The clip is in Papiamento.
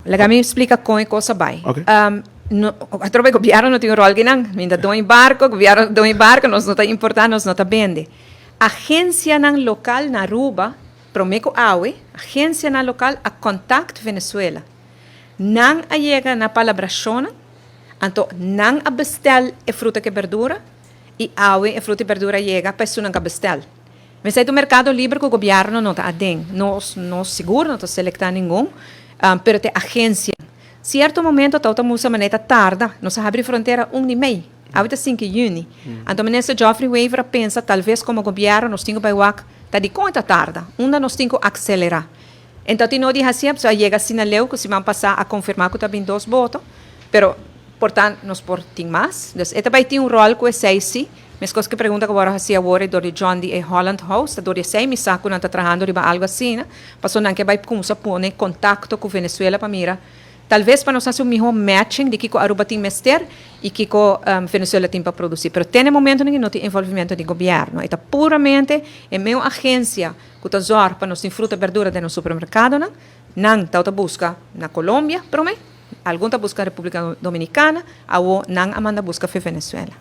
Laga mi splica con e cos a bay. No, atrobe gobierno no tin un rol kinan. Mi ta doño barco, gobierno ta doño barco, nos no ta importa, nos no ta bende. Agencianan local na Aruba, prome cu awe, agencianan local a contact Venezuela. Nan a yega na palabracionnan, anto nan a bestel e fruta cu e berdura, y awe e fruta y berdura a yega pa esunnan cu a bestel. Mester ta un merkado liber ku gobièrnu no ta aden. Nos no sigur no ta selektá ningun, pero ta e agensia. Sierto momento tau ta musa manera ta tarda. Nos a habri frontera un di mei, awe ta sinku yüni. Anto minister Geoffrey Wever a pensa talves komo gobièrnu nos tin ku bai wak ta dikon e ta tarda, unda nos tin ku akselerá. Enton tin no di hasié, pasobra a yega asina leu ku siman pasá a konfirmá ku ta bin dos boto, pero por ta nos por tin mas. Dus e ta bai tin un ròl ku esei sí. Meskos ku e pregunta ku bo a hasi awor e dor di John di e Holland House, ta dor di esei mi sa ku nan ta trahando riba algu asina, pasobra nan ke bai kumsa pone kontakto ku Venezuela pa mira talves pa nos hasi un mihó matching di kiko Aruba tin mester i kiko Venezuela tin pa produsí. Pero te na e momentonan aki no tin envolvimento di gobièrnu. E ta puramente e meun agensia ku ta zòrg pa nos tin fruta i bèrdura den nos supermerkadonan. Nan ta buska na Colombia promé, algun ta buska Repúblika Dominikana, awor nan a manda buska fe Venezuela.